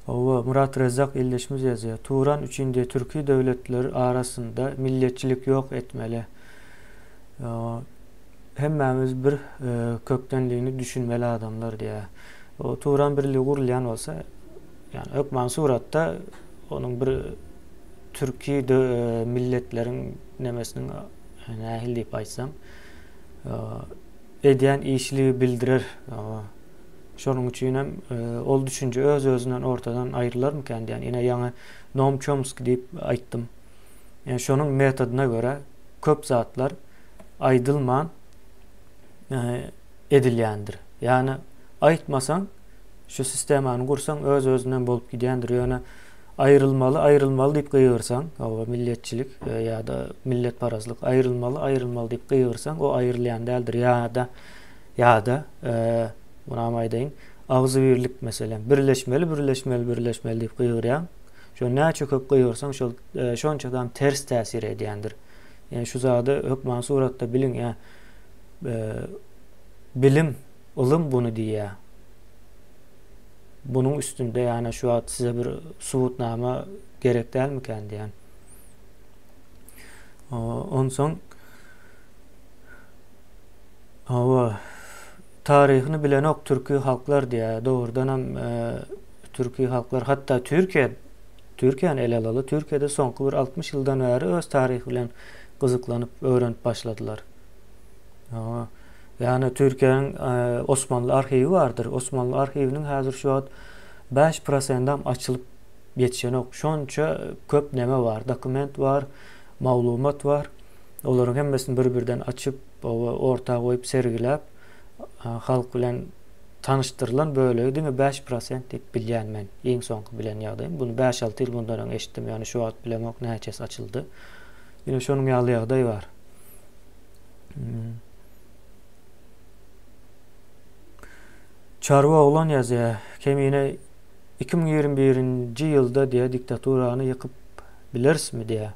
A: Hawa, Myrat Rezzak ildeşimiz ýazýar. Turan üçin de türki döwletler arasynda milletçilik ýok etmeli. Hemmämiz bir e, kökdenligini düşünmeli adamlar diýýär. O Turan birligi gurulýan bolsa, ýani hökman suratda onuň bir türki e, milletleriň nemesiniň nähili diýip aýtsam. Edýän işligi bildirer. Şonuň üçin hem ol düşünje öz-özünden ortadan aýrylarmykan diýýän. Ine ýaňy Noam Çomski diýip aýtdym. Ýani şonuň metodyna görä köp zatlar aýdylman edilýändir. Ýani aýtmasaň şu sistemany gursaň öz-özünden bolup gidýändir. Ýöne aýrylmaly, aýrylmaly diýip gygyrsaň, hawa milletçilik ýa-da milletparazlyk aýrylmaly, aýrylmaly diýip gygyrsaň, o aýrylýan däldir. Ýa-da ýa-da munam aýdaýyn, agzybirlik meselem, birleşmeli, birleşmeli, birleşmeli diýip gygyrýaň. Şo näçe köp gygyrsaň, şol şonçadam ters täsir edýändir. Ýani şu zady hökman suratda biliň, ýa bilim, ylym buny diýýär. Bunuň üstünde ýa şu wagt size bir subutnama gerek dälmikän diýýän. Onsoň hawa taryhyny bilenok türki halklar diýýär. Dogrudanam türki halklar hatda Türkiýe Türkiýäni ele alaly. Türkiýede soňky bir 60 ýyldan bäri öz taryhy bilen gyzyklanyp öwrenip başladylar. Hawa. Ýagny Türkiýäniň Osmanly arhiwi bardyr. Osmanly arhiwiniň häzir şu wagt 5 prosendam açylyp ýetişenok. Şonça köp neme bar, dokument bar, maglumat bar. Olaryň hemmesini bir-birden açyp, orta goýup sergiläp, halk bilen tanyşdyrylan bölegi diňe 5 prosent diýip bilýän men. Iň soňky bilen ýagdaýym. Bunu 5-6 ýyl mundan öň eşitdim. Ýagny şu wagt bilemok näçesi açyldy. Ýöne şonuň ýaly ýagdaý bar. Çarwa oglan ýazýar. Kemine 2021-nji ýylda diýä diktaturany ýykyp bilerismi diýä.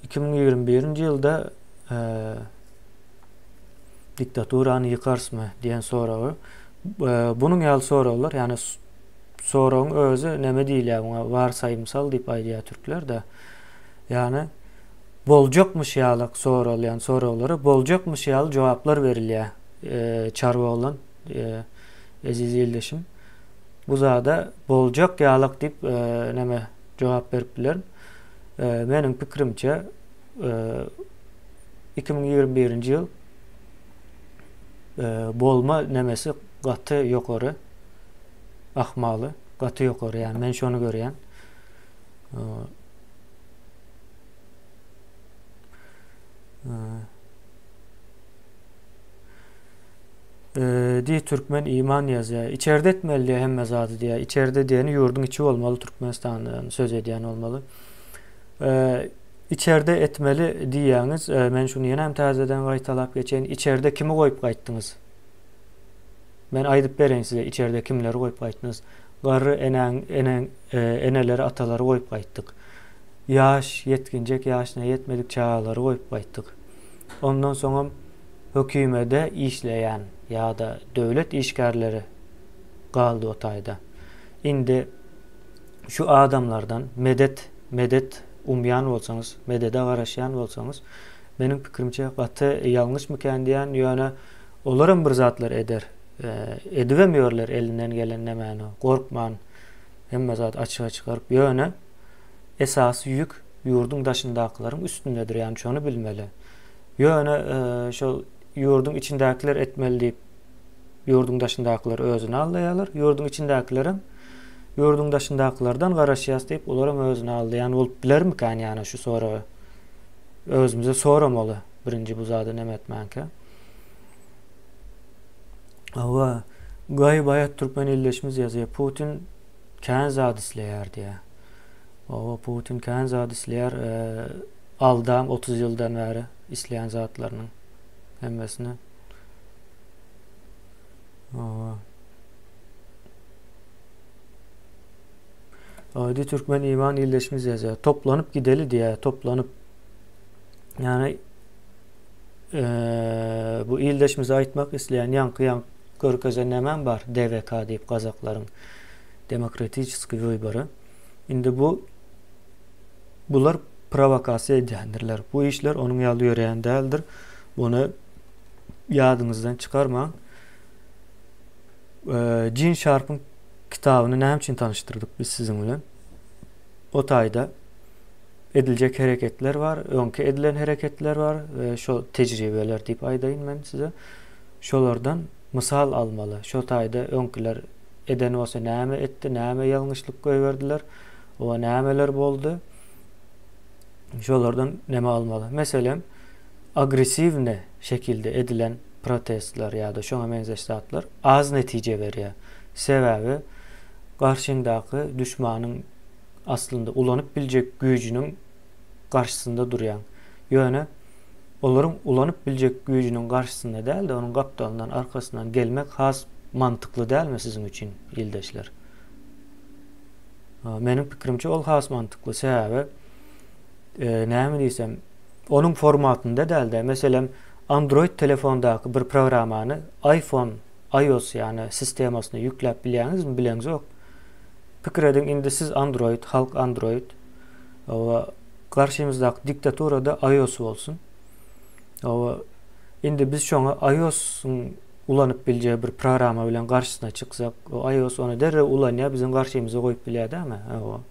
A: 2021-nji ýylda e, diktaturany ýykarsmy diýen soragy. E, bunuň ýaly soraglar, ýagny soragyň özi näme diýilýär muňa warsaýymsal diýip aýdýar türkler-de. Ýagny Boljakmyş ýalak soralýan soraglara boljakmyş ýaly jogaplar berilýär çarwa oglan eziz ildeşim. Bu zada boljak ýalak diýip neme jogap berip bilerin. Meniň pikirimçe 2021-nji ýyl bolma nemesi gaty ýokary ahmaly gaty ýokary ýani men şony görýän. Diý türkmen iman ýazýar. Içerde etmeli diýýär hemme zady diýýär. Içerde diýeni ýurduň içi bolmaly Türkmenistandan söz edýän bolmaly. Içerde etmeli diýýäňiz. Men şuny ýene hem täzeden gaýtalap geçeýin. Içerde kimi goýup gaýtdyňyz? Men aýdyp bereýin size içerde kimleri goýup gaýtdyňyz. Garry enäň, eneň, eneleri, atalary goýup gaýtdyk. Ýaş, ýetginjek ýaşyna ýetmedik çagalary goýup gaýtdyk. Ondan soňam hökümede işleýän ýa-da döwlet işgärleri galdy o taýda. Indi şu adamlardan medet, medet umýan bolsaňyz, medede garaşýan bolsaňyz, meniň pikirimçe gaty ýalňyşmykän diýýän, ýöne olaram bir zatlar eder. Edibem ýörler elinden gelen nämäni, gorkman hemme zady açyga çykaryp, ýöne esasy ýük ýurduň daşyndakylaryň üstündedir, ýagny şony bilmeli. Ýöne şol ýurduň içindäkiler etmeli diýip, ýurduň daşyndakylar özüni aldaýarlar, ýurduň içindäkilerem ýurduň daşyndakylardan garaşýas diýip, olaram özüni aldaýan bolup bilermikän ýagny şu soragy özümize soramaly birinji bu zady neme etmänkä. Hawa, Gaý Baýat türkmen ildeşimiz ýazýar, Putin kän zat isleýär diýýär. Hawa, Putin kän zat isleýär. Aldam 30 ýyldan bäri isleýän zatlarynyň hemmesini. Hawa. Aýdy türkmen iman ildeşimiz ýazýar. Toplanyp gideli diýýär, toplanyp. Ýagny bu ildeşimize aýtmak isleýän ýaňky ýaňky görkezen nämem bar, DWK diýip gazaklaryň demokratiçeskiý wybory. Indi bu bular prowokasiýa edýändirler. Bu işler onuň ýaly ýöreýän däldir. Muny ýadyňyzdan çykarmaň. Jin Şarpyň kitabyny näme üçin tanyşdyrdyk biz siziň bilen? O taýda. Ediljek hereketler bar, öňki edilen hereketler bar we şo tejribeler diýip aýdaýyn men size. Şolardan mysal almaly. Şo taýda öňküler eden bolsa näme etdi, näme ýalňyşlyk goýberdiler, oba nämeler boldy. Şolardan neme almaly. Meselem, agressiwny şekilde edilen protestler ýa-da şoňa meňzeş zatlar az netije berýär. Sebäbi garşyňdaky duşmanyň aslynda ulanyp biljek güýjüniň garşysynda durýaň. Ýöne olaryň ulanyp biljek güýjüniň garşysynda däl-de, onuň gapdalyndan, arkasyndan gelmek has mantykly dälmi siziň üçin, ildeşler? Meniň pikirimçe ol has mantykly. Sebäbi näme diýsem, onuň formatynda däl-de, meselem, Android telefondaky bir programmany iPhone, iOS ýagny sistemasyna ýükläp bilýäňizmi, bileňzok. Pikir ediň indi siz Android, halk Android. Hawa, garşymyzdaky diktaturada iOS bolsun. Hawa, indi biz şoňa iOS-yň ulanyp biljegi bir programma bilen garşysyna çyksak, o iOS ony derrew ulanýar, biziň garşymyza goýup bilýär dämi? Hawa.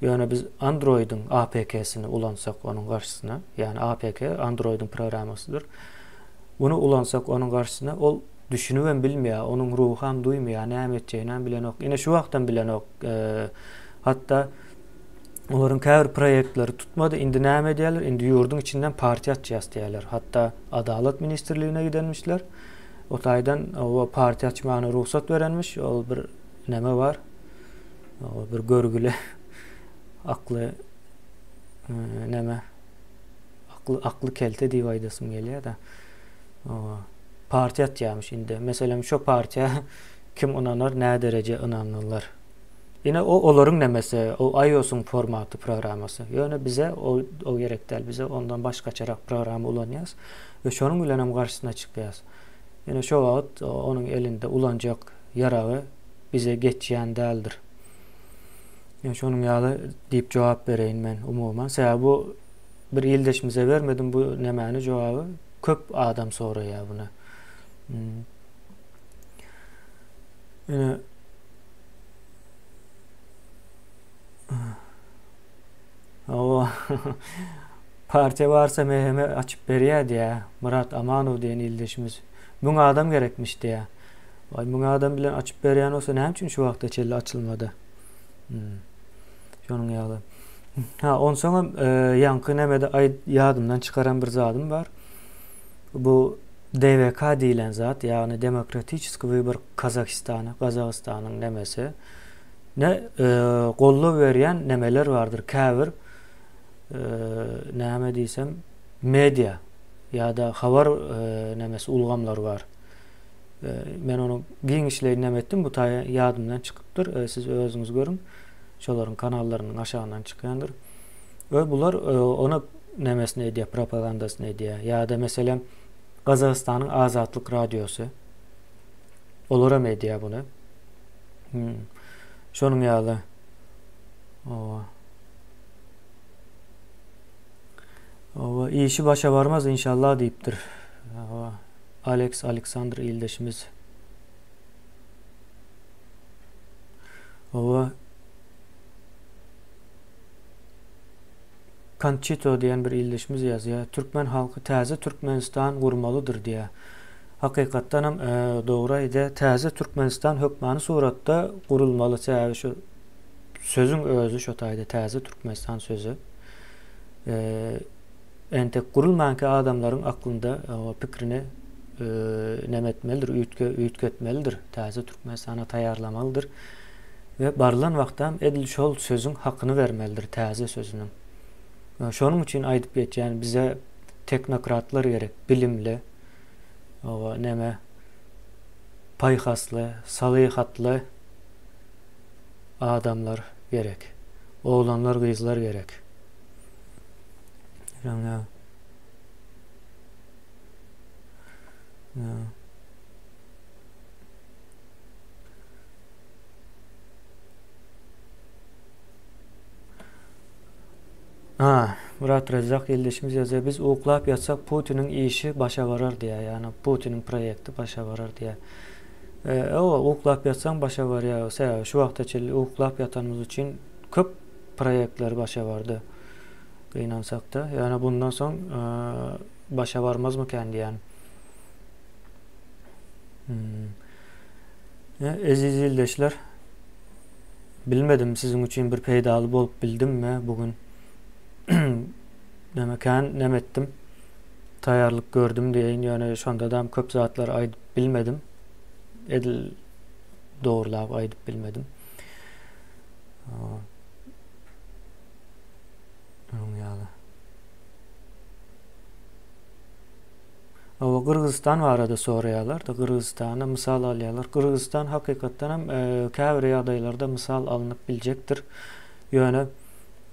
A: Ýöne biz Android-iň APK-sini ulansak onuň garşysyna, ýagny APK Android-iň programmasydyr. Muny ulansak onuň garşysyna, ol düşünibem bilmeýär, onuň ruham duýmaýar, näme etjeginem bilenok. Ine şu wagtam bilenok. Hatda olaryň käbir proýektleri tutmady. Indi näme edýärler? Indi ýurduň içinden partiýa açýas diýýärler. Hatda Adalat ministrligine gidenmişler. O taýdan o partiýa açmagyna rugsat berenmiş. Ol bir neme bar. O bir görgüli akly neme akly akly kelte diýip aýdasym gelýär-de. Partiýa atýarmyş indi. Meselem, şo partiýa kim ynanar, nä dereje ynanyrlar. Ine o olaryň nemesi, o iOS-yň formaty programmasy. Ýöne bize o o gerek däl. Bize ondan başgaçarak programma ulanýas we şonuň bilen hem garşysyna çykýas. Ine şo wagt onuň elinde ulanjak ýaragy bize geçýän däldir. Ýöne şonuň ýaly diýip jogap bereýin men umuman. Sebäbi bu bir ildeşimize bermedim bu nemäni jogaby. Köp adam soraýar buny. Ine Hawa. Partiýa barsa MHM açyp berýär diýä. Myrat Amanow diýen ildeşimiz. 1000 adam gerekmiş diýä. Waý 1000 adam bilen açyp berýän bolsa näme üçin şu wagta çenli açylmady? Hmm. Şonuň ýaly. Ha, onsoňam e, ýaňky nämede aý ýadymdan çykaran bir zadym bar. Bu DWK diýlen zat, ýagny Demokratiçeskiý wybor Kazahistana, Gazagystanyň nemesi. Ne e, goldaw berýän nemeler bardyr käbir e, näme diýsem media ýa-da habar e, nemesi ulgamlary bar. E, men ony giňişleýin neme etdim, bu taýa ýadymdan çykypdyr. E, siz özüňiz görüň. Şolaryň kanallarynyň aşagyndan çykýandyr. We bular e, ony nemesini edýär, propagandasyny edýär. Ýa-da meselem Gazagystanyň Azatlyk radiosy. Olar hem edýär buny. Hmm. Şonuň ýaly. Owa. Owa, işi başa barmaz inşallah diýipdir. Owa. Alex Aleksandr ildeşimiz. Owa. Konçito diýen bir ildeşimiz ýazýar. Türkmen halky täze Türkmenistan gurmalydyr diýýär. Hakykatdan hem e, dogry aýdýar. Täze Türkmenistan hökmany suratda gurulmaly. Sebäbi şu sözüň özi şo taýda täze Türkmenistan sözi. E, entek gurulmanky adamlaryň aklynda e, pikrini e, neme etmelidir, üýtge üýtgetmelidir. Täze Türkmenistana taýýarlamalydyr. We barylan wagtam edil şol sözüň hakyny bermelidir, täze sözüniň. Şonuň üçin aýdyp geçýän, bize teknokratlar gerek, bilimli, oba neme, paýhasly, salyhatly adamlar gerek. Oglanlar, gyzlar gerek. Ýa. Ýa. Ha, Murat Rezzak ildeşimiz ýazýar. Biz uklap ýatsak Putiniň işi başa barar diýýär. Ýagny Putiniň proýekti başa barar diýýär. E, owa, uklap ýatsaň başa barýar. Sebäbi şu wagta çenli uklap ýatanymyz üçin köp proýektler başa bardy. Gynansakda, ýöne bundan soň başa barmazmykan diýýän. Hmm. Eziz ildeşler, bilmedim siziň üçin bir peýdaly bolup bildimmi bu gün. Näme kän näme etdim. Taýýarlyk gördüm diýeýin, ýöne şondadam köp zatlar aýdyp bilmedim. Edil dogrulap aýdyp bilmedim. Onuň ýaly. Hawa, Gyrgyzystan barada soraýarlar-da, Gyrgyzystana mysal alýarlar. Gyrgyzystan hakykatdan hem e, käbir ýagdaýlarda mysal alnyp biljekdir. Ýöne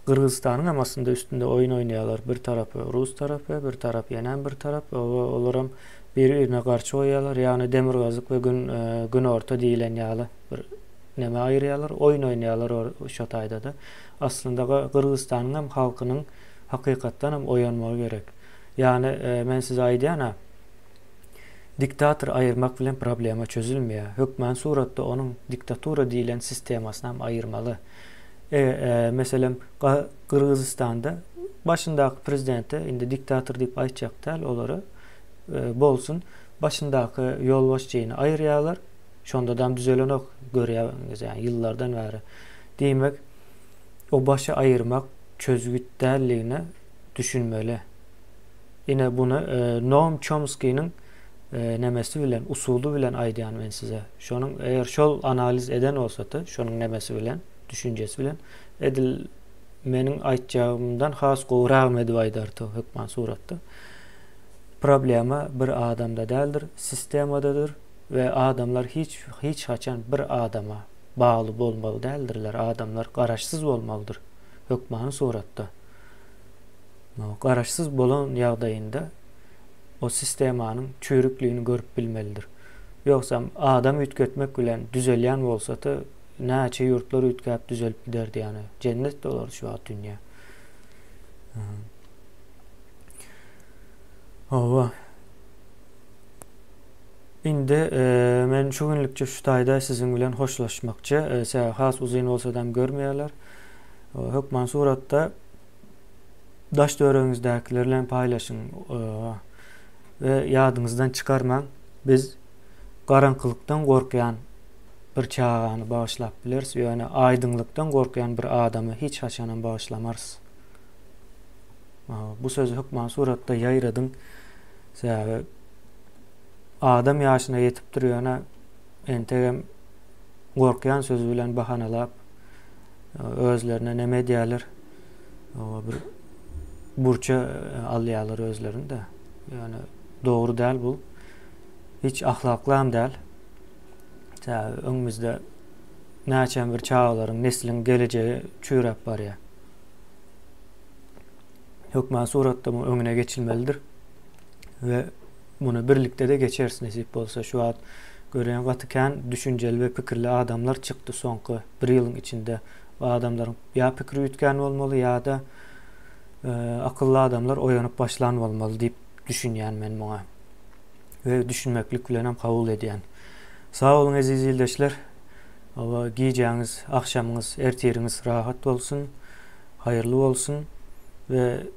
A: Gyrgyzystanyň hem aslynda üstünde oýun oýnaýarlar. Bir tarapy rus tarapy, bir tarapy ýene bir tarap. Hawa, olaram biri-birine garşy goýýarlar. Ýagny demirgazyk we gün e, günorta diýlen ýaly bir neme aýyrýarlar, oýun oýnaýarlar şo taýda-da. Aslynda Gyrgyzystanyň hem halkynyň hakykatdan hem oýanmagy gerek. Ýagny men size aýdýan-a, diktator aýyrmak bilen problema çözülmeýär. Hökmany suratda onuň diktatura diýlen sistemasyny hem aýyrmaly. E, meselem, Gyrgyzystanda başyndaky prezidente indi diktator diýip aýtjak däl olara bolsun, başyndaky ýolbaşçyny aýyrýarlar. Şondadam düzelenok görýäňiz ýa ýyllardan bäri. Diýmek, o başy aýyrmak çözgüt däldigine düşünmeli. Ine buny Noam Çomskiniň nemesi bilen, usuly bilen aýdýan men size. Şonuň eger şol analiz eden bolsady, şonuň nemesi bilen, düşünjesi bilen edil meniň aýtjagymdan has gowragym edip aýdardy hökman suratda. Problema bir adamda däldir, sistemadadyr. We adamlar hiç hiç haçan bir adama bagly bolmaly däldirler, adamlar garaşsyz bolmalydyr hökmany suratda. Garaşsyz bolan ýagdaýynda o sistemanyň çüýrükligini görüp bilmelidir. Ýogsam adam üýtgetmek bilen düzelýän bolsady näçe ýurtlar üýtgäp düzelip giderdi ýany jennet bolardy şu wagt dünýä. Hawa. Indi men şu günlükçe şu taýda siziň bilen hoşlaşmakçy. Sebäbi has uzyn bolsadam görmeýärler. Hökman suratda daş töweregiňizdäkiler bilen paýlaşyň we ýadyňyzdan çykarmaň. Biz garaňkylykdan gorkýan bir çagany bagyşlap bileris, ýöne aýdyňlykdan gorkýan bir adamy hiç haçanam bagyşlamarys. Bu sözi hökman suratda ýaýradyň. Sebäbi adam ýaşyna ýetipdir ýöne entegem gorkýan sözi bilen bahanalap özlerine neme edýärler bir burça alýarlar özlerini-de. Ýöne dogry däl bu. Hiç ahlakly däl. Sebäbi öňümizde näçe bir çagalaryň, nesliň gelejegi çüýräp barýar. Hökman suratda muň öňüne geçilmelidir. We muny birlikde-de geçeris nesip bolsa. Şu wagt görýän gaty kän düşünjeli we pikirli adamlar çykdy soňky bir ýylyň içinde. Bu adamlaryň ýa pikiri üýtgän bolmaly ýa-da akylly adamlar oýanyp başlan bolmaly diýip düşünýän men muňa. We düşünmeklik bilenem kabul edýän. Sag boluň eziz ildeşler. Hawa gijäňiz, agşamyňyz, ertiriňiz rahat bolsun. Haýyrly bolsun we.